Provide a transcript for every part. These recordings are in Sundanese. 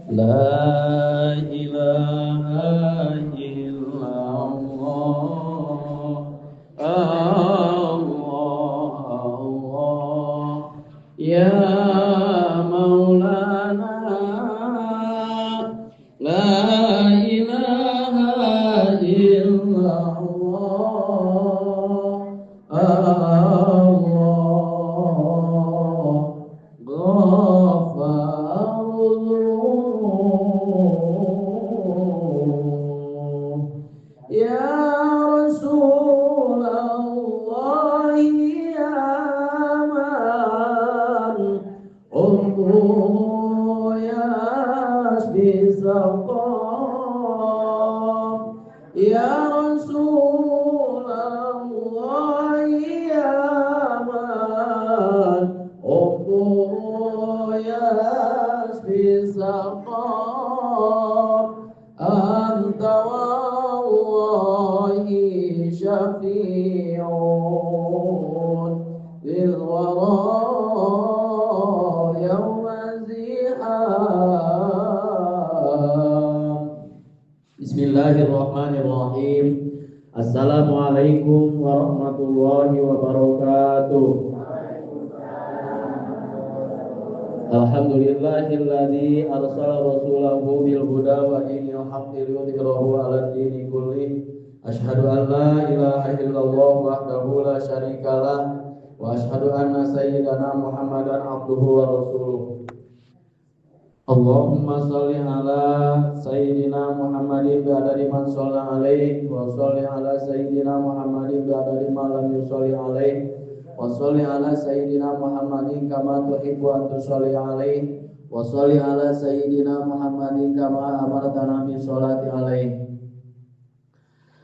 La ilaha illallah, Allah, Allah, ya Maulana. La ilaha illallah, Allah, Ghafarul. Ya Rasulullah, ya man umruhu yasbi saqam. Ya Rasulullah, ya man umruhu yasbi saqam. Anta wallahi syafi'un lil wara yawma ziham. Bismillahirrahmanirrahim. Assalamualaikum warahmatullahi wabarakatuh. Alhamdulillahilladzi arsala rasulahu bil huda wa dinil haqqi liyudhhirahu 'alad dini kullih. Asyhadu an la ilaha illallah wahdahu la syarikalah wa asyhadu anna sayyidana Muhammadan abduhu wa rasuluh. Allahumma shalli ala sayyidina Muhammadin bi adadi man shalla alaihi wa shalli ala sayyidina Muhammadin bi adadi man lam yusalli alaihi wa sholli ala sayyidina Muhammadin kama tuhibbu an tusalli alaihi wa sholli ala sayyidina Muhammadin kama amartana bi sholati alaihi.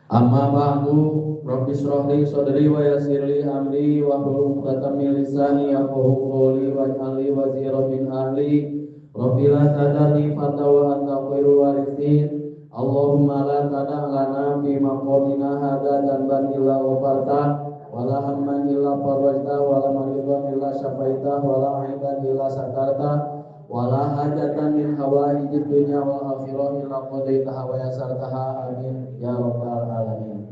Amma ba'du, rabbi shrah li sadri wa yassir li amri wa hlul 'uqdatam min lisani yafqahu qawli waj'al li waziran min ahli. Rabbi la tadarni fardan wa anta khairul warithin. Allahumma la tada' lana fi maqamina hadza dzanban illa ghafarta, wala hamman illa farajta, wala maridan illa syafaita, wala aiban illa satarta, wala hajatan min hawaijid dunya wal akhirah illa qadaitaha wa yassartaha. Amin ya rabbal alamin.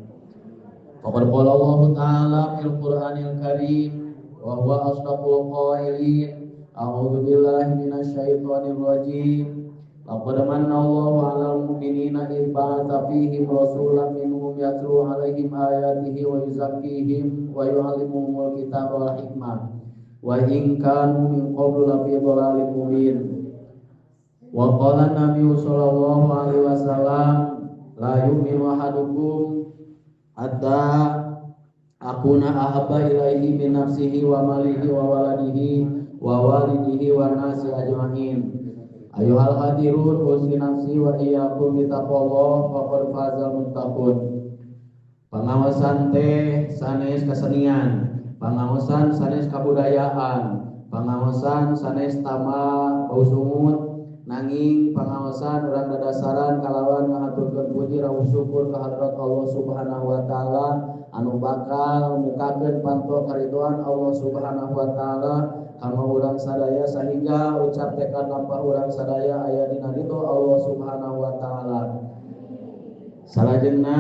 Faqad qala Allah ta'ala fil Qur'anil Karim wa huwa asdaqul qailin. A'udzu billahi minasyaitonir rajim. Laqad manna Allahu 'alal mu'minina idh ba'atsa fihim rasulan minhum yatlu 'alaihim ayatihi wa yuzakkihim wa yu'allimuhumul kitaba wal hikmah wa in kanu min qablu lafi dhalalin mubin. Wa qala an-nabiyyu sallallahu alaihi wasallam la yu'minu ahadukum hatta akuna ahabba ilaihi min nafsihi wa malihi wa waladihi wa walidihi wa nasi ajma'in. Ayuhal hadirun usi nafsi wa iyyakum bitaqwallah faqad fazal muttaqun. Pangaosan teh sanes kesenian, pangaosan sanes kabudayaan, pangaosan sanes tama bau sungut, nanging pangaosan urang dadasaran kalawan ngahaturkeun puji raos syukur ka hadrat Allah Subhanahu wa taala anu bakal mukakeun panto karidoan Allah Subhanahu wa taala kama urang sadaya sehingga ucap tekad lampah urang sadaya aya dina ridho Allah Subhanahu wa taala. Salajengna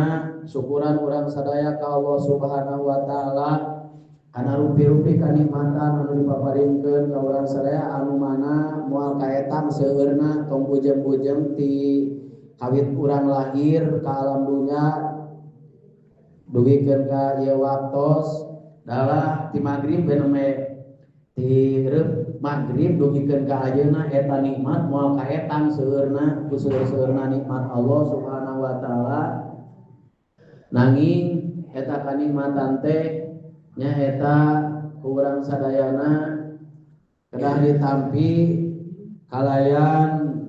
syukuran urang sadaya ka Allah Subhanahu wa taala kana rupi-rupi kanikmatan anu dipaparinkeun ka urang sadaya anu mana moal kaetang seueurna tong bujeng-bujeng ti kawit urang lahir ka alam dunya dugikeun ka ieu waktos dalah ti magrib beneme ti reup magrib dugikeun ka ayeuna eta nikmat moal kaetang seueurna ku seueur-seueurna nikmat Allah Subhanahu wa taala. Nanging eta kanikmatan teh nyaeta ku urang sadayana kedah ditampi kalayan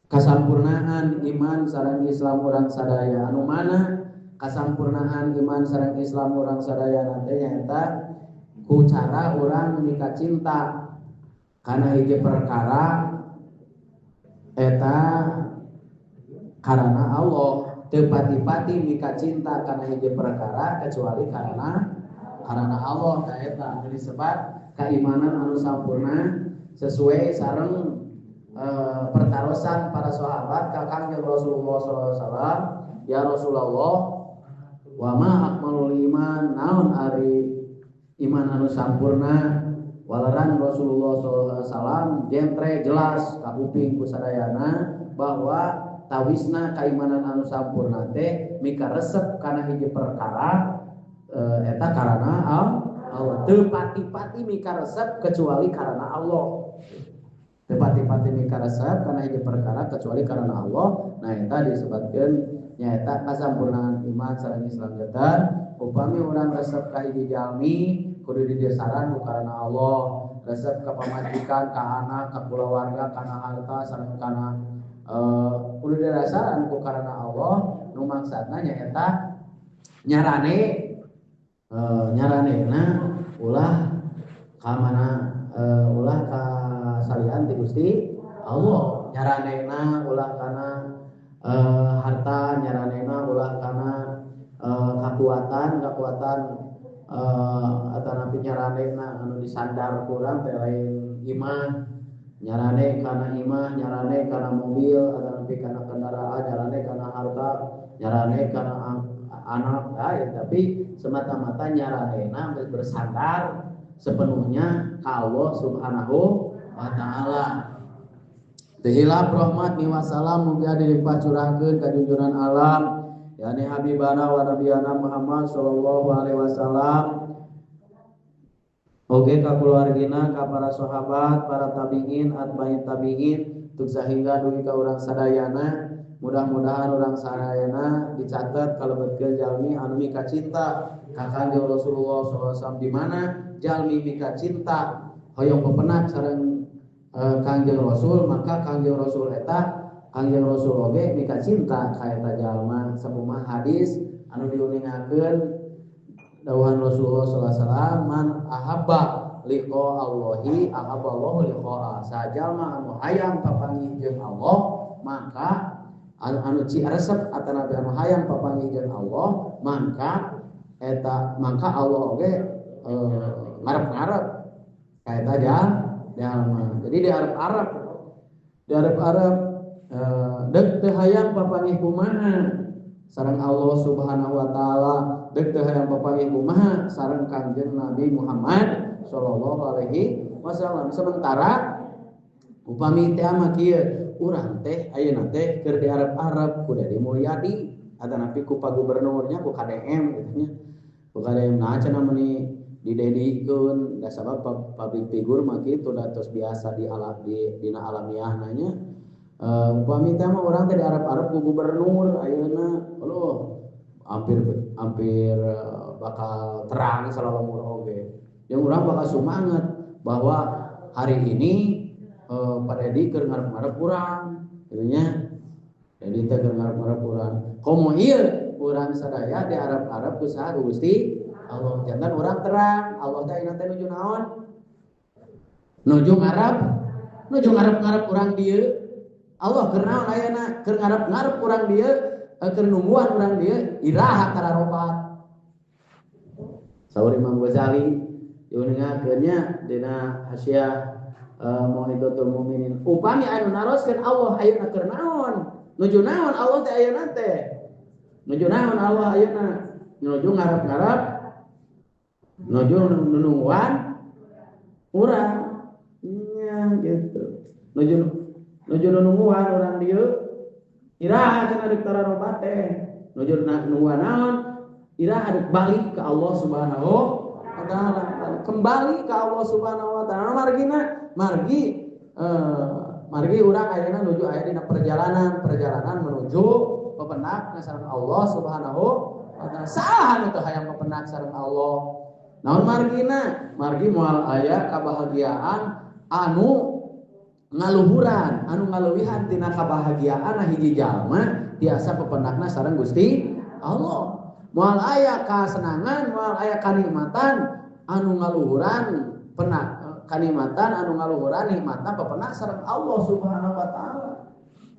kasampurnaan iman sareng Islam urang sadaya. Anu mana kasampurnaan iman sareng Islam urang sadayana teh nyaeta ku cara urang mika cinta kana hiji perkara eta karena Allah. Teu pati-pati mika cinta kana hiji perkara kecuali karena Allah. Ka eta anu disebat keimanan anu sampurna sesuai sareng pertarosan para sahabat ka Kangjeng Rasulullah sallallahu alaihi wasallam, ya Rasulullah wa ma akmalul iman, naon ari iman anu sampurna? Walaran Rasulullah sallallahu alaihi wasallam jentre jelas ka kuping ku sadayana bahwa tawisna kaimanan anu sampurna teh mika resep kana hiji perkara eta karana Allah. Teu pati-pati mika resep kecuali karena Allah. Teu pati-pati mika resep kana hiji perkara kecuali karena Allah. Nah eta disebutkeun nyaeta kasampurnaan iman sareng Islam janten upami urang resep ka hiji jalmi kudu didesaran ku karena Allah, resep ka pamajikan, ka anak, ka kulawarga, kana harta sareng kana kudu didasaran ku karena Allah. Nu maksudna nyaeta nyarane nyaranena ulah ka mana ulah ka salian ti Gusti Allah, nyaranena ulah kana harta, nyaranena ulah kana kekuatan atanapi nyaranena anu disandar kurang teh lain iman, nyarane kana imah, nyarane kana mobil, atanapi kana kendaraan, nyarane kana harta, nyarane kana anak, lain, tapi semata-mata nyaranena bersandar sepenuhnya ka Allah Subhanahu wa taala. Tehilap rahmat ni wassalam mugia dilimpah curahkeun ka junjuran alam yakni habibana wa nabiyana Muhammad sallallahu alaihi wasallam. Oge ka keluargina, ka para sahabat, para tabi'in, atba'i tabi'in, tuk sahingga dugi ka urang sadayana. Mudah-mudahan urang sadayana dicatat kalebetkeun jalmi anu mika cinta ka Kangjeng Rasulullah sallallahu alaihi wasallam, di mana jalmi mika cinta hoyong pepenak sareng Kangjeng Rasul, maka Kangjeng Rasul eta Kangjeng Rasul oge mika cinta ka eta jalma. Sakumaha hadis anu diuningakeun dawuhan Rasulullah sallallahu alaihi wasallam, man ahabba liqa Allahi ahabballahu liqa'a. Sajalma anu hayang papanggih jeung Allah, maka anu ci resep atanapi anu hayang papanggih jeung Allah, maka eta maka Allah oge ngarep-ngarep ka eta jalma. Jadi diarep-arep, diarep-arep deuk teu hayang papanggih kumaha sareng Allah Subhanahu wa taala, deuk teu hayang papanggih kumaha sareng Kangjeng Nabi Muhammad sallallahu alaihi wasallam. Sementara upami teh mah kieu, urang teh ayeuna teh keur diarep-arep ku Dedi Mulyadi atanapi ku Pak Gubernurnya, ku KDM gitu nya. Ku KDM nah cenah meuni didedikeun da sabab public figure mah kitu da tos biasa di alam di dina alamiahna nya. Upami teh mah urang teh diarep-arep ku gubernur ayeuna, aduh hampir bakal terang salalembur oge. Yang urang bakal semangat bahwa hari ini Pak Dedi keur ngarep-ngarep urang kitu nya. Dedi teh keur ngarep-ngarep urang. Komo ieu urang sadaya diarep-arep ku saha? Gusti Allah. Jangan urang terang, Allah teh ayeuna teh nuju naon? Nuju ngarep, nuju ngarep-ngarep urang dieu. Allah keur naon ayeuna? Keur ngarep-ngarep urang dieu, keur nungguan urang dieu, iraha kararobat. Saur Imam Ghazali diuningakeun nya dina Hasyiah Mau'izatul Mukminin. Upami anu naroskeun Allah ayeuna keur naon? Nuju naon Allah teh ayeuna teh? Nuju naon Allah ayeuna? Nuju ngarep-ngarep, nuju nungguan urang. Nya gitu. Nuju nungguan urang dieu, iraha cenah deuk tararobat teh. Nuju nungguan naon? Iraha deuk balik ke Allah Subhanahu wa taala. Kembali ke Allah Subhanahu wa taala. Margina, margi urang ayeuna nuju aya dina perjalanan menuju pepenak sareng Allah Subhanahu wa taala. Saha nu teu hayang pepenak sareng Allah? Naon margina? Margi moal aya kabahagiaan anu ngaluhuran, anu ngaleuwihan tina kabahagiaan hiji jalma tiasa pepenakna sareng Gusti Allah. Moal aya kasenangan, moal aya kanikmatan anu ngaluhuran penak kanikmatan anu ngaluhuran nikmatna pepenak sareng Allah Subhanahu wa taala.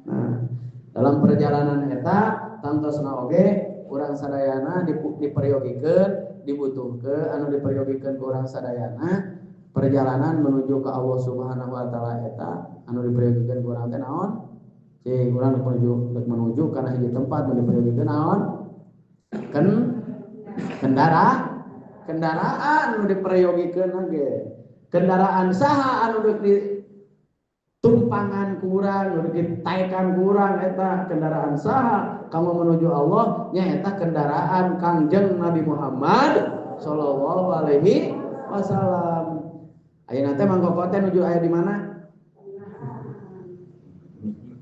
Nah, dalam perjalanan eta tangtosna oge urang sadayana diperyogikeun, dibutuhkeun anu diperyogikeun ku urang sadayana perjalanan menuju ke Allah Subhanahu wa taala eta Anu diperyogikan ku urang teh naon? Cing urang menuju kana hiji tempat nu diperyogikan naon? Kendaraan nu diperyogikeun ge. Kendaraan saha anu deuk ditumpangan ku urang, nu ditaekan ku urang eta kendaraan saha kamu menuju Allah nyaeta kendaraan Kangjeng Nabi Muhammad sallallahu alaihi wasallam. Ayeuna teh Mang Koko teh nuju aya di mana?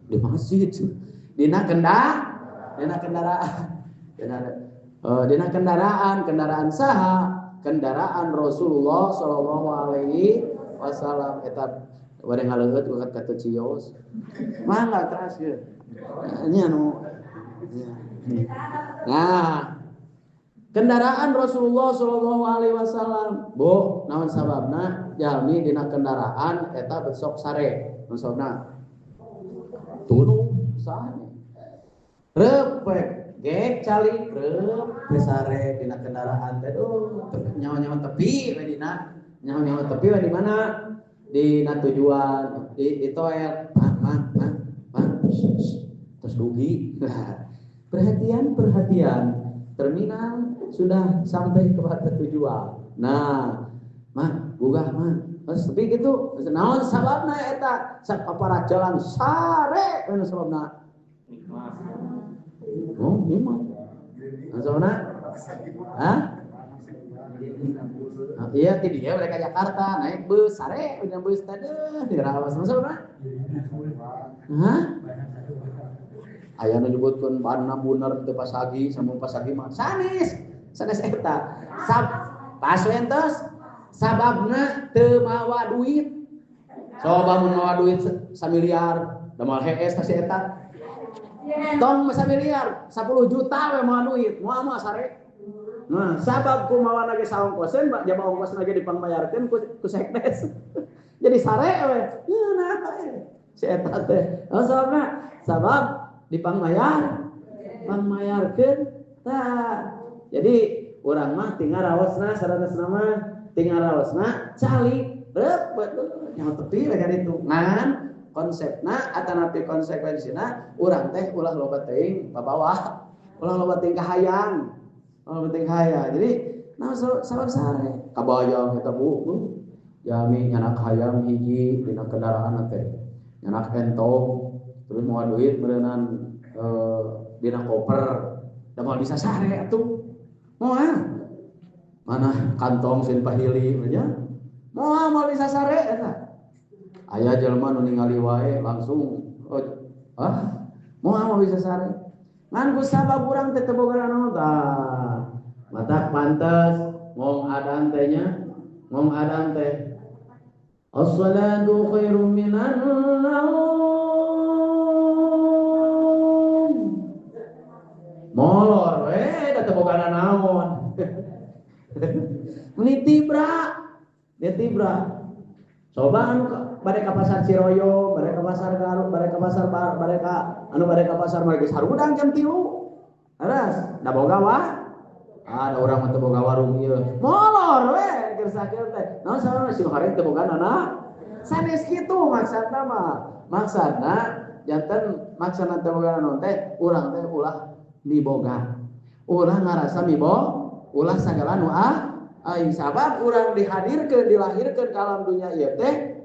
Di masjid. Dina kendaraan. Dina kendaraan, kendaraan saha? Kendaraan Rasulullah sallallahu alaihi wasallam eta bade ngaleueut ukat ka teu cios. Mangga teras ieu. Nya anu. Nah, kendaraan Rasulullah sallallahu alaihi wasallam. Bu, naon sababna jalmi dina kendaraan eta besok sare. Naon sababna? Tunu saha. Repek gek calik rep sare dina kendaraan teh duh nyawa-nyawa tepi we dina nyawa-nyawa tepi we di mana? Dina tujuan di toel mang terus rugi. Perhatian terminal sudah sampai kepada tujuan. Nah, mang gugah mang terus tepi gitu. Naon sababna eta sapapara jalan sare naon sababna? Nikmat. Oh, nikmat. Naon sababna? Hah? Iya, ti dia mereka Jakarta naik bus sare udah bus teh dirawas naon sababna? Hah? Aya nu nyebutkeun banna buner teu pasagi sambung pasagi mah sanes sanes eta sab pas entos sababna teu mawa duit. Coba mun mawa duit samiliar da moal hees ka si eta. Tong samiliar 10 juta we mawa duit moal moal sare. Nah, sabab ku mawana ge saongkoseun jaba ongkosna ge dipangbayarkeun ku sekdes. Jadi sare we. Nah si eta teh. Oh, sababna sabab dipangmayar pangmayarkeun tah. Jadi urang mah tinggal raosna saratasna mah tinggal raosna calik reup nyaho tepi we ka ditu. Ngan konsepna atanapi konsekuensina urang teh ulah loba teuing babawah, ulah loba teuing kahayang, ulah loba teuing kahayang. Jadi nah sabab sare kabayang eta bu jami nyanak hayam hiji dina kendaraan teh nyanak entong terus mau duit meureunan dina koper da moal bisa sare atuh moal mana kantong sin pahili nya moal moal bisa sare eta aya jelema nu ningali wae langsung oh, ah moal moal bisa sare ngan ku sabab urang teh teu boga naon tah matak pantes ngong adan teh nya ngong adan teh as-salatu khairum minan naum molor we da teu boga naon. Meuni tibra coba anu bade ka pasar Ciroyom, bade ka pasar Garut, bade ka pasar bade ka anu bade ka pasar mah geus harudang jam 3. Aras, da boga wah. Ah, da urang mah teu boga warung ieu. Molor we keur sakieu teh. Naon sababna si hareng teu boga nana? Sanes kitu maksudna mah. Maksudna janten maksudna teu boga naon teh urang teh ulah miboga. Ulah ngarasa mibo, ulah sagala nu aing sabab urang dihadirkeun dilahirkeun ka alam dunya ieu teh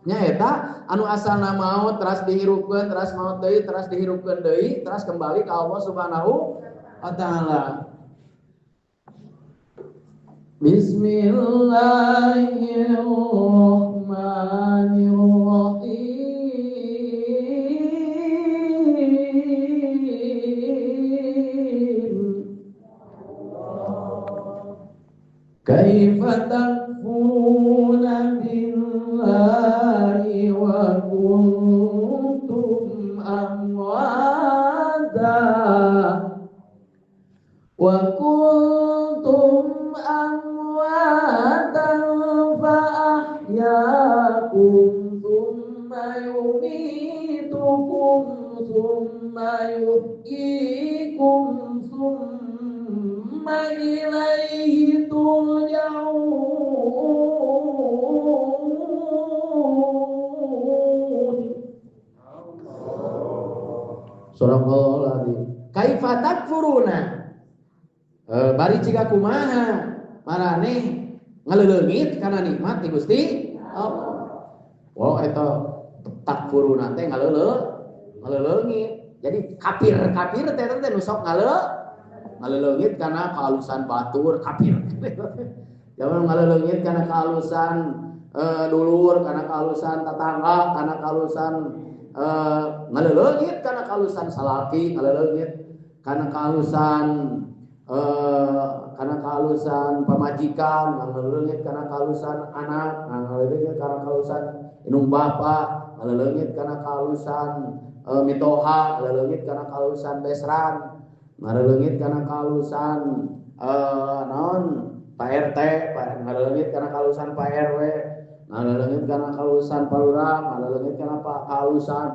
nyaeta anu asalna maut teras dihirupkeun teras maut deui teras dihirupkeun deui teras kembali ka Allah Subhanahu wa taala. Bismillahirrahmanirrahim. Kaifa takfuruna billahi wa kuntum amwata wa kuntum amwatan fa ahyaakum thumma yumitukum thumma yuhyikum thumma ilaihi turja'un. Sadaqallahul azim. Kaifa takfuruna? Bari ciga kumaha maraneh ngaleuleungit kana nikmat ti Gusti Allah. Wah eta takfuruna teh ngaleuleungit. Jadi kafir-kafir teh teh nu sok ngaleuleungit kana kehalusan batur kafir. Jangan ngaleuleungit kana kehalusan dulur, kana kehalusan tetangga, kana kehalusan ngaleuleungit kana kehalusan salaki, ngaleuleungit kana kehalusan karena kehalusan pamajikan, ngaleuleungit karena kehalusan anak, ngaleuleungit karena kehalusan indung bapa, ngaleuleungit karena kehalusan mitoha, ngaleuleungit karena kehalusan besran, ngaleuleungit karena kehalusan naon Pak RT, ngaleuleungit karena kehalusan Pak RW, ngaleuleungit karena kehalusan Pak Lurah, ngaleuleungit karena kehalusan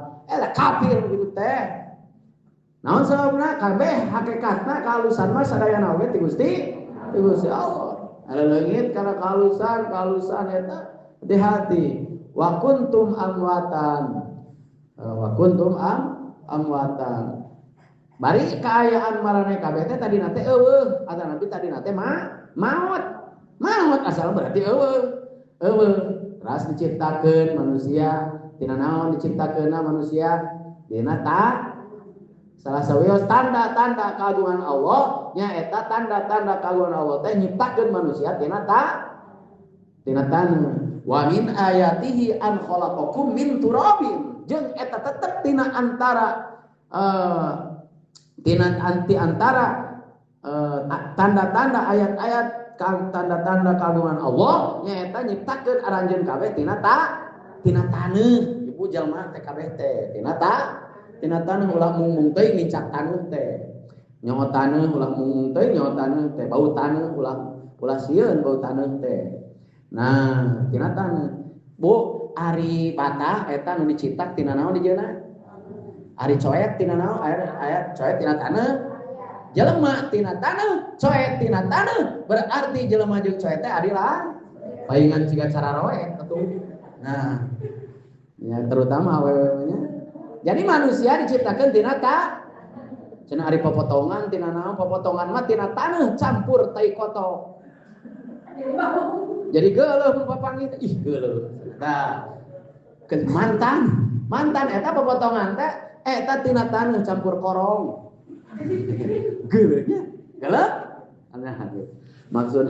kafir gitu teh. Naon sababna kabeh hakikatna kehalusan mah sadayana oge ti Gusti Allah. Leungit kana kehalusan eta di hati. Wa kuntum amwatan. Wa kuntum amwatan. Bari kaayaan maraneh kabeh teh tadina teh eueuh, atanapi tadina teh maot. Maot asal berarti eueuh. Eueuh. Teras diciptakeun manusia, tina naon diciptakeunna manusia? Dina salah sawios tanda-tanda kagungan Allah nyaeta tanda-tanda kagungan Allah teh nyiptakeun manusia tina taneuh. Wa min ayatihi an khalaqakum min turabin. Jeung eta tetep tina antara tina anti antara tanda-tanda ayat-ayat tanda-tanda kagungan Allah nyaeta nyiptakeun aranjeun kabeh tina taneuh. Ibu jalma teh kabeh teh tina taneuh ulah mung-mung teuing nincak taneuh teh. Nyaho taneuh ulah mung-mung teuing nyaho taneuh teh, bau taneuh ulah sieun bau taneuh teh. Nah, tina taneuh. Bu, ari bata eta nu dicitak tina naon dijieunna? Ari coet tina naon? Aya coet tina taneuh. Jelema tina taneuh, coet tina taneuh. Berarti jelema jeung coet teh adilah paingan siga cararoet atuh. Nah, ya terutama awewe-nya. Jadi manusia diciptakan tina cenah ari popotongan tina naon, popotongan mah tina taneuh campur tai kotok. Jadi geuleuh mun papanggih ih geuleuh. Tah ke mantan eta popotongan teh eta tina taneuh campur korong. Geuleuhnya geuleuh aneh gitu. Maksud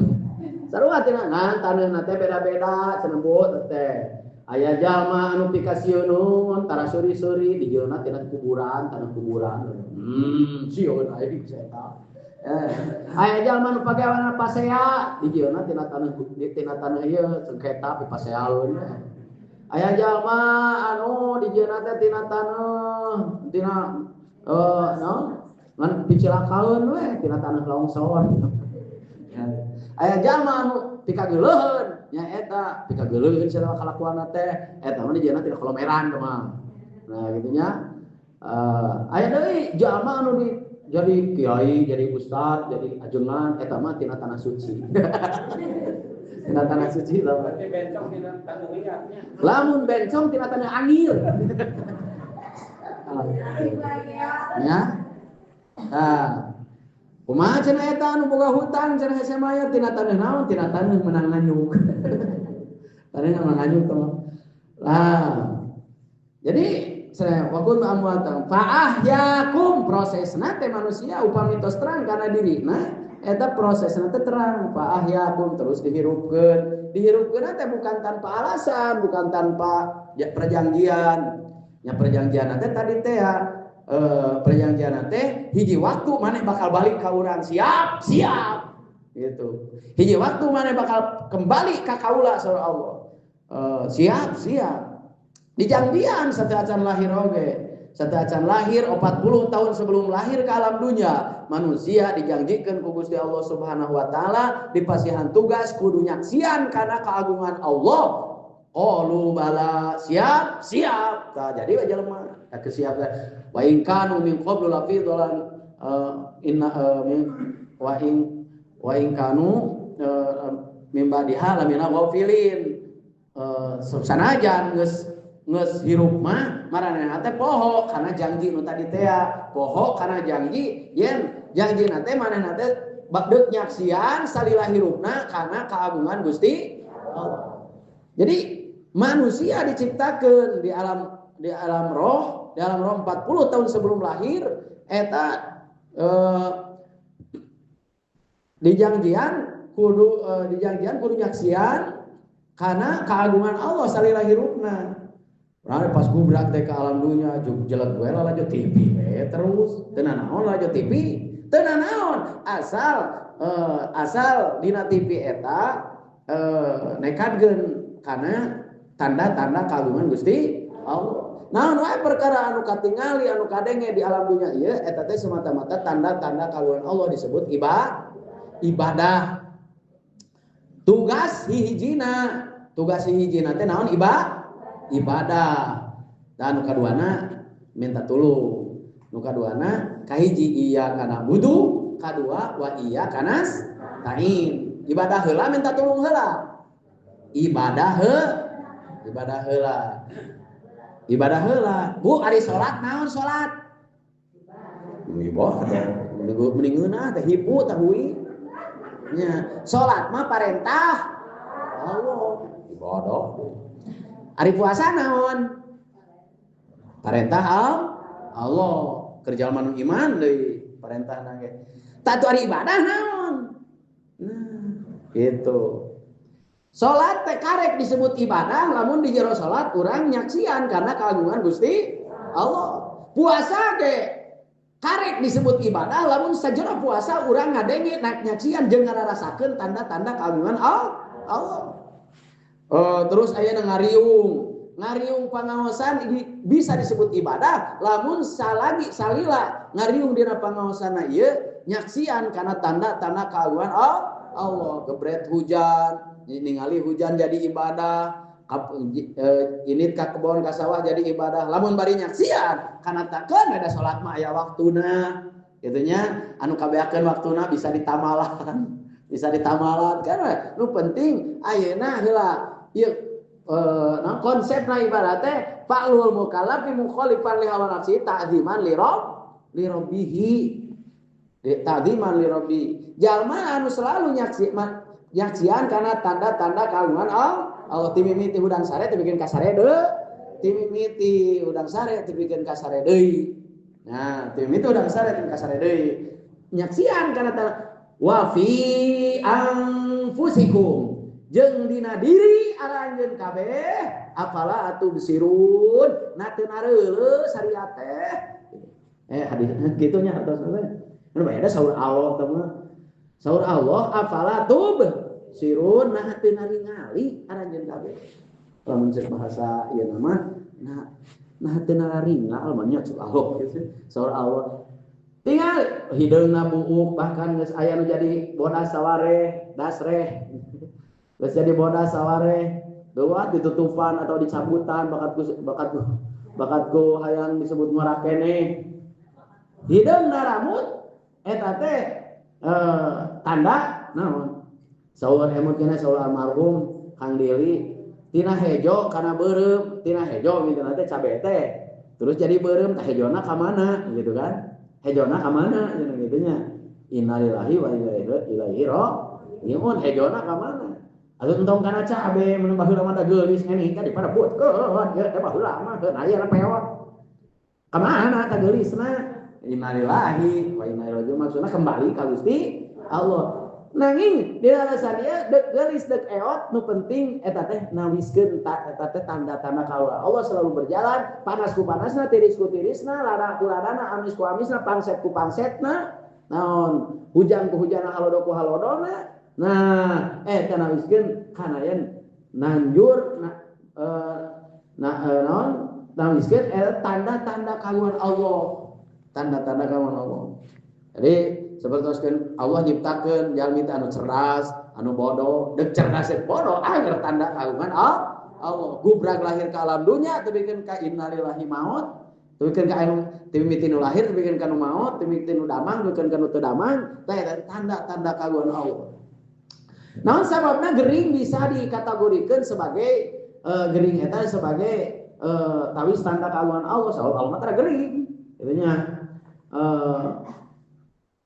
sarua tina ngan taneuhna teh beda-beda cenah bu teh. Aya jalma anu pikasieun tara suri-suri dijieunna tina kuburan, tanah kuburan. Sieun aya di eta. Aya jalma anu pagawean pasea dijieunna tina tanah ieu sengketa pipaseaeun. Aya jalma anu dijieunna teh tina tanah tina naon ngan picilakaeun we tina tanah longsor. Aya jalma anu pikageuleuheun nya eta pikageuleuheun cenah kalakuanna teh eta mah dijieunna tina kolomeran mah. Nah gitu nya. Aya deui jalma anu di jadi kiai, jadi ustad, jadi ajengan eta mah tina tanah suci. Tina tanah suci lah. Berarti bencong tina tanah liatnya. Lamun bencong tina tanah angir. Ya. Nah, kumaha cenah eta anu boga hutang cenah hese mayar tina taneuh naon tina taneuh menang nganyuk. Taneuh menang nganyuk teh. Lah. Jadi saya wa kuntum amwatan fa ahyakum prosesna teh manusia upami tos terang kana dirina eta prosesna teh terang fa ahyakum terus dihirupkeun. Dihirupkeun teh bukan tanpa alasan, bukan tanpa perjanjian. Nya perjanjian teh tadi teh ya perjanjian teh hiji waktu maneh bakal balik ka urang siap siap gitu. Hiji waktu maneh bakal kembali ka kaula saur Allah. Siap siap. Dijangdian sateuacan lahir oge. Sateuacan lahir 40 tahun sebelum lahir ke alam dunia, manusia dijanjikeun ku Gusti Allah Subhanahu wa taala dipasihan tugas kudu nyaksian kana keagungan Allah. Qalu bala siap siap. Tah jadi we jelema tah kesiap wa in kanu min qablu la fi dhalan inna wa in kanu min ba'diha lamina ghafilin. Sanajan geus Geus hirup mah maranehna teh poho kana janji nu tadi teh poho kana janji yen janjina teh manehna teh deuk nyaksian salila hirupna kana keagungan Gusti Allah. Jadi manusia diciptakeun di alam roh, di alam roh 40 tahun sebelum lahir eta dijanjian kudu nyaksian kana keagungan Allah salila hirupna. Nah, pas gubrak teh ke alam dunia jelek we lalajo TV we terus teu nanaon lalajo TV teu nanaon asal asal dina TV eta nekadkeun kana tanda-tanda kagungan Gusti Allah. Naon wae perkara anu katingali anu kadenge di alam dunia ieu eta teh semata-mata tanda-tanda kagungan Allah disebut ibadah. Tugas hihijina teh naon ibadah. Dan nu kaduana minta tulung. Nu kaduana kahiji iya kana budu, kadua wa iya kanas tain. Ibadah heula minta tulung heula. Ibadah heula. Ibadah heula. Bu ari salat naon salat? Ibadah. Mending ngeunah teh hipu tah hui. Nya, salat mah parentah Allah. Ibadah. Ari puasa naon? Parentah Allah. Kerja manu iman deui parentahna ge. Tah ari ibadah naon? Nah, gitu. Salat teh karek disebut ibadah lamun di jero salat urang nyaksian karena keagungan Gusti Allah. Puasa ge karek disebut ibadah lamun sajero puasa urang ngadenge nyaksian jeung ngararasakeun tanda-tanda keagungan Allah. Terus aya ngariung pangaosan ini bisa disebut ibadah lamun salagi salila ngariung dina pangaosanna ieu nyaksian karena tanda-tanda keagungan Allah. Gebret hujan, ningali hujan jadi ibadah, ini ka kebon ka sawah jadi ibadah lamun bari nyaksian kana takeun ada salat mah aya waktuna kitu nya anu kabeakeun waktuna bisa ditamalan kan nu penting ayeuna heula ieu nah konsepna ibadah teh fa'lul mukallafi mukhalifan li hawa nafsi ta'ziman li rabbihi ta'ziman li rabbi jalma anu selalu nyaksian karena tanda-tanda kagungan Allah. Timimiti hudang sare teu bikin kasare deui, timimiti hudang sare teu bikin kasare deui. Nah, timimiti hudang sare teu kasare deui. Nyaksian karena tanda wa fi anfusikum jeung dina diri aranjeun kabeh afala atubsirun na teu nareuleuh syariat teh. Hadis kitu nya hartosna teh. Nu beda saur Allah teh mah. Saur Allah afala tubsirun nah teu naringali aranjeun kabeh. Lamun ceuk bahasa ieu mah nah teu nararingal mah nya ceuk Allah kitu. Saur Allah tinggal hideungna buuk bahkan geus aya nu jadi bodas saware, dasreh. Geus jadi bodas saware, deuat ditutupan atau dicabutan bakatku hayang disebut ngora keneh. Hideungna ramut eta teh tanda naon? Saur emut keneh saur almarhum Kang Dili tina hejo kana beureum, tina hejo mintana teh cabe teh. Terus jadi beureum tah hejona ka mana gitu kan? Hejona ka mana cenah kitu nya. Innalillahi wa inna ilaihi raji'un. Hejona ka mana? Atuh entong kana cabe mun baheula mah da geulis ngene kan diparebutkeun ieu teh baheula mah heuh aya peot. Ka mana ta geulisna? Innalillahi wa inna ilaihi raji'un maksudna kembali ka Gusti Allah. Nanging dina alasan ieu deuk geulis deuk eot nu penting eta teh nawiskeun eta teh tanda-tanda kaula. Allah selalu berjalan, panas ku panasna, tiris ku tirisna, lada ku ladana, amis ku amisna, pangset ku pangsetna, naon hujan ku hujana, halodo ku halodona. Nah, eta nawiskeun kana yen nanjur naon nawiskeun eta tanda-tanda kagungan Allah. Tanda-tanda kagungan Allah. Jadi seperti Allah nyiptakeun jalmi teh anu cerdas, anu bodoh, deuk cerdas deuk bodoh anger tanda kagungan Allah. Gubrag lahir ka alam dunya teu bikin ka innalillahi maut, teu bikin ka anu teu mimiti nu lahir, teu bikin ka nu maut, teu mimiti nu damang, teu bikin ka nu teu damang, teh tanda-tanda kagungan Allah. Naon sababna gering bisa dikategorikeun sebagai gering eta sebagai tawis tanda kagungan Allah sabab Allah mah tara gering kitu nya.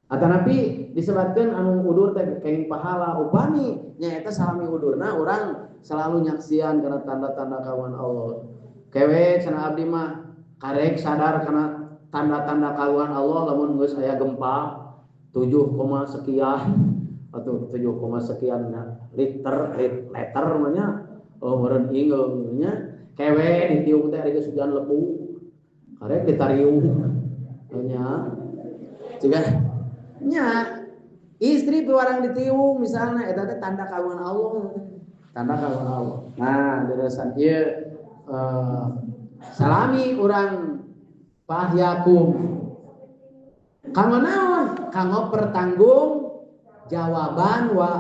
Atanapi disebutkeun anu udur teh kenging pahala upami nyaeta salami udurna urang selalu nyaksian kana tanda-tanda kagungan Allah. Kewe cenah abdi mah karek sadar kana tanda-tanda kagungan Allah lamun geus aya gempa 7, sekian atau 7, sekian liter liter mah nya oh meureun ingeung nya kewe ditiung teh ari geus hujan lebu karek ditariung nya jiga nya istri piwarang ditiung misalnya eta teh tanda kagungan Allah, tanda kagungan Allah. Nah deresan ieu salami urang pahyakum kanggo naon kanggo pertanggung jawaban wa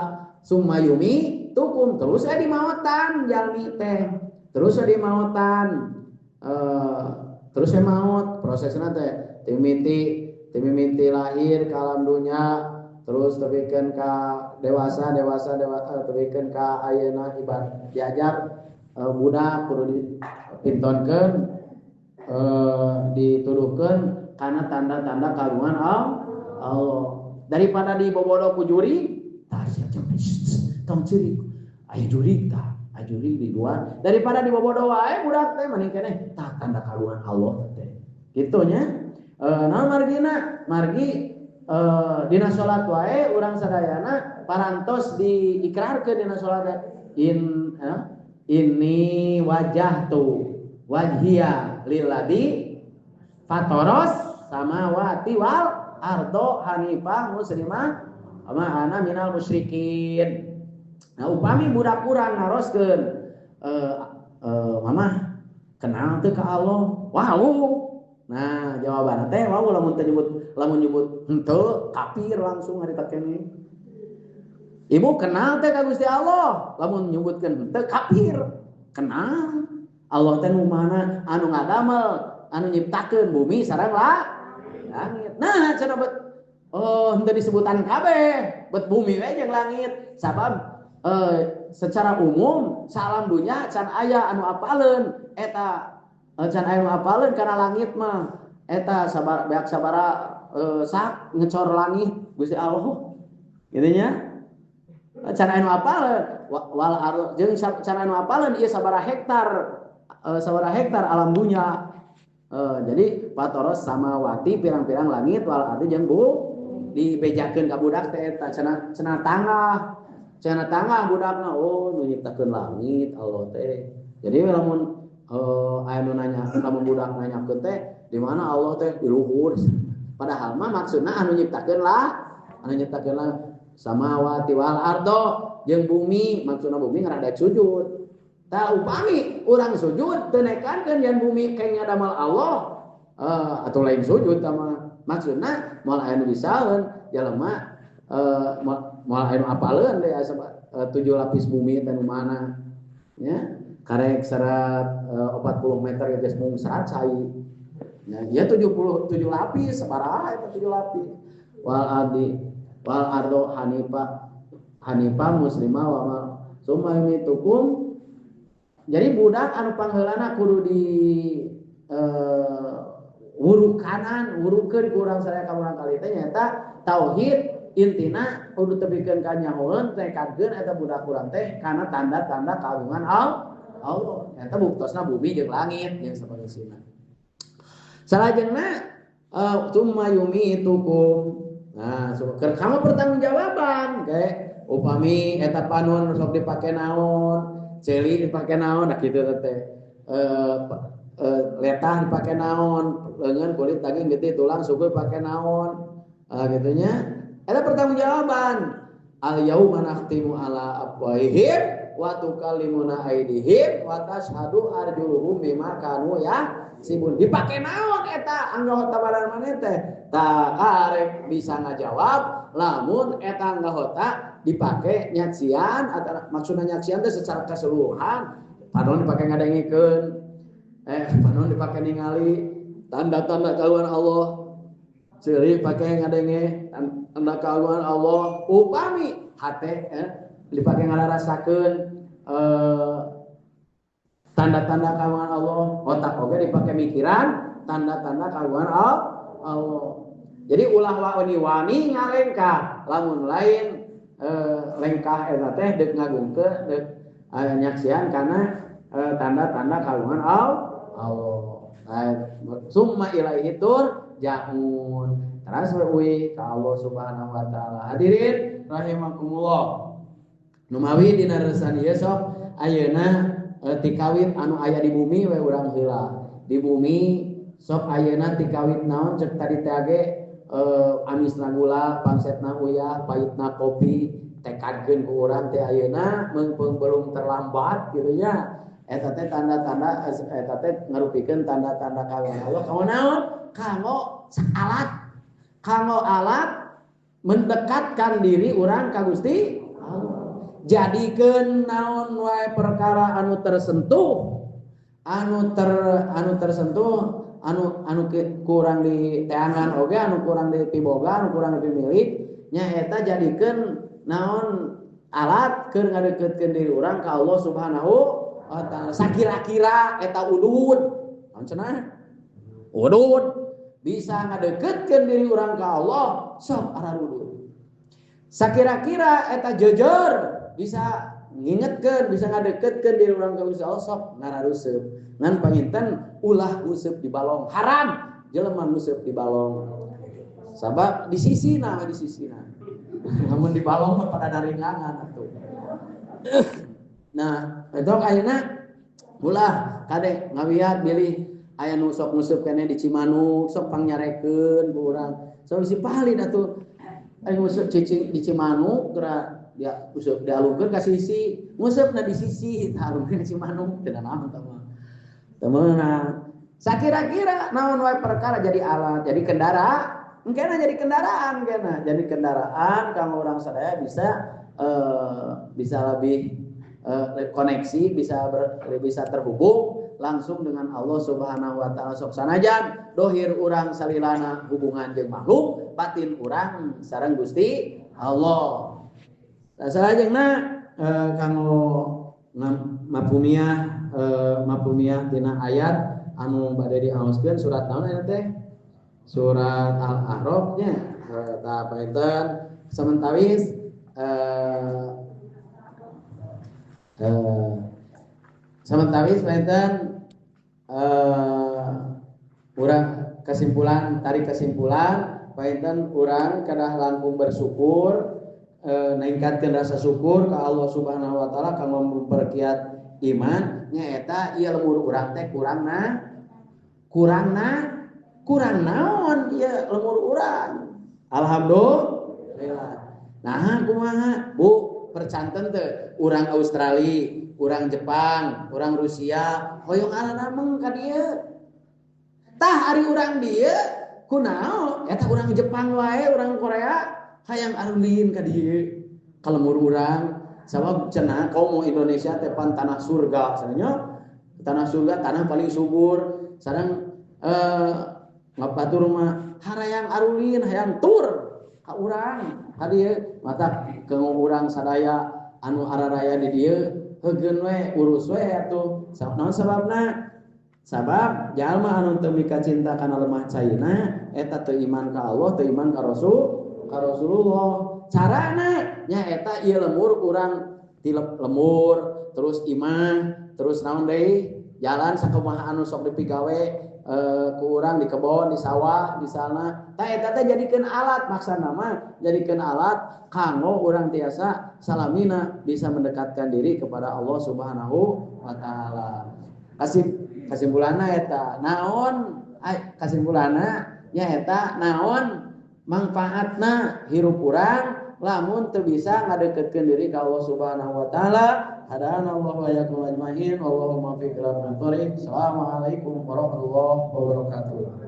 sumayumi tukum terus aya dimaotan jalmi teh terus aya dimaotan terus aya maot prosesna teh timimiti lahir ka alam dunya terus tepikeun ka dewasa dewasa tepikeun ka ayeuna ibadah diajar budak kudu dipintonkeun dituduhkeun karena tanda-tanda kagungan Allah daripada dibobodo ku juri tah sia tong ceurik aya juri tah aya juri di luar daripada dibobodo wae budak teh mending keneh tah tanda kagungan Allah teh kitu nya. Naon margina margi dina salat wae urang sadayana parantos diikrarkeun dina salat inni wajjahtu wajhiya lilladzi fataras samawati wal ardo hanifah muslimah ma ana minal musyrikin. Nah upami budak urang naroskeun mamah kenal teu ka Allah wau. Nah jawabanna teh wau lamun teu nyebut lamun nyebut henteu kafir langsung harita keneh. Ibu kenal teh ka Gusti Allah lamun nyebutkeun henteu kafir. Kenal Allah teh nu mana anu ngadamel anu nyiptakeun bumi sareng langit. Nah cenah bet oh henteu disebutan kabeh bet bumi we jeung langit sabab secara umum salam dunya can aya anu apaleun eta can aya nu apaleun kana langit mah eta sabar beak sabara sak ngecor langit Gusti Allah kitu nya can aya nu apaleun wal ardh jeung can aya nu apaleun ieu sabara hektar alam dunya. Jadi patoros samawati pirang-pirang langit wal ardi jeung bu dibejakeun ka budak teh eta cenah tangah budakna oh nu nyiptakeun langit Allah teh. Jadi lamun aya nu nanya lamun budak nanyakeun teh di mana Allah teh di luhur. Padahal mah maksudna anu nyiptakeun lah samawati wal ardo jeung bumi maksudna bumi ngarada sujud. Tah upami urang sujud teu nekankeun yen bumi kenging damel Allah atau lain sujud tah mah maksudna moal aya nu bisaeun jalema moal aya nu apaleun deui asa 7 lapis bumi teh nu mana nya karek serat 40 meter geus mung serat cai nya ieu 77 lapis sabaraha eta 7 lapis wal ardi wal ardo hanifa hanifa muslimah wa ma summa yumitukum. Jadi budak anu pangheulana kudu di wurukanan wurukeun ku urang sadaya ka urang kali teh nyaeta tauhid intina kudu tepikeun ka nyahoeun tekadkeun eta budak urang teh kana tanda-tanda kagungan Allah nyaeta buktosna bumi jeung langit jeung sabagasina. Salajengna tsumma yumitukum. Nah keur kamu pertanggungjawaban kayak upami eta panon sok dipake naon celi dipake naon nah kitu teh letah dipake naon leungeun kulit daging getih tulang suku dipake naon kitu nya eta pertanggungjawaban al yauma nakhtimu ala afwahihim wa tukallimuna aydihim wa tashhadu arjuluhum bima kanu yaksibun dipake naon eta anggota badan maneh teh tah karek bisa ngajawab lamun eta anggota dipake nyaksian atau maksudna nyaksian teh secara keseluruhan panon dipake ngadengikeun panon dipake ningali tanda-tanda kagungan Allah ceuli pake ngadenge tanda kagungan Allah upami hate dipake ngararasakeun Tanda-tanda kagungan Allah, otak oge dipake mikiran tanda-tanda kagungan Allah. Jadi ulah wani-wani ngalengkah lamun lain lengkah eta teh deuk ngagungkeun deuk nyaksian kana tanda-tanda kagungan Allah. Summa ilaihi turja'un. Terus we ka Allah Subhanahu wa taala. Hadirin rahimakumullah. Numawi dina resan ieu sok ayeuna tikawit anu aya di bumi we urang heula. Di bumi sok ayeuna tikawit naon cek tadi teh ge amisna gula, pangsetna uyah, pahitna kopi, tekadkeun ku urang teh ayeuna meungpeung belum terlambat kitu nya. Eta teh tanda-tanda eta teh ngarupikeun tanda-tanda kagungan Allah. Kanggo naon? Kanggo alat. Kanggo alat mendekatkan diri urang ka Gusti Allah. Jadikeun naon wae perkara anu tersentuh, anu tersentuh, anu kurang di teangan oge, anu kurang di piboga, anu kurang di pimilik, nya eta jadikeun naon alat keur ngadeukeutkeun diri urang ka Allah Subhanahu wa taala. Sakira-kira eta udud, naon cenah? Udud bisa ngadeukeutkeun diri urang ka Allah, sok ararudud. Sakira-kira eta jujur bisa ngingetkeun, bisa ngadeukeutkeun diri urang ka Gusti Allah, sok ngararuseub. Ngan panginten ulah nguseup di balong, haram jelema nguseup di balong. Sabab di sisina, di sisina. Namun di balong mah pada daringangan atuh. Nah, itu ayeuna ulah kade ngawiat bilih aya nu sok nguseup keneh di Cimanuk, sok pangnyarekeun ku urang. Sok bisi palid atuh. Aya nguseup cicing di Cimanuk geura dia useup dialungkeun ka sisi, nguseupna di sisi, alungkeun ka Cimanuk teu naon tah mah. Teu meunang. Sakira-kira naon wae perkara jadi alat, jadi kendaraan, engkena jadi kendaraan engkena, jadi kendaraan kanggo urang sadaya bisa bisa lebih koneksi, bisa terhubung langsung dengan Allah Subhanahu wa taala. Sok sanajan dohir urang salilana hubungan jeung makhluk, batin urang sareng Gusti Allah. Nah, salajengna kanggo mafhumiah dina ayat anu bade diaoskeun surat naon aya teh? Surat Al-A'raf nya. Tah panginten samentawis samentawis panginten urang kesimpulan, tarik kesimpulan panginten urang kedah langkung bersyukur, ningkatkeun rasa syukur ka Allah Subhanahu wa taala kanggo memperkiat iman nyaeta ieu lemur urang teh kurang naon ieu lemur urang. Alhamdulillah. Nah kumaha Bu, percanten teu urang Australia, urang Jepang, urang Rusia hoyong aranameng ka dieu. Tah ari urang dieu kunaon eta urang Jepang wae, urang Korea hayang arulin ka dieu ka lemur urang. Sabab cenah kaum Indonesia teh pan tanah surga cenah, tanah surga, tanah paling subur. Sareng ngabatur mah harayang arulin, hayang tur ka urang ka dieu. Mata kanggo urang sadaya anu araraya di dieu heugeun we urus we atuh. Naon sababna? Sabab jalma anu teu mika cinta kana lemah caina eta teu iman ka Allah, teu iman ka Rasul, ka Rasulullah. Carana nyaeta ieu lemur urang tilep lemur terus imah terus naon deui jalan sakumaha anu sok dipigawe ku urang di kebon, di sawah misalna. Tah eta teh jadikeun alat, maksana mah jadikeun alat kanggo urang tiasa salamina bisa mendekatkan diri kepada Allah Subhanahu wa taala. Kasimpulanna eta naon? Kasimpulanna nyaeta naon manfaatna hirup urang lamun teu bisa ngadeukeutkeun diri ka Allah Subhanahu wa taala. Hadana Allah wa yakum ajmain. Allahumma fi ila. Assalamualaikum warahmatullahi wabarakatuh.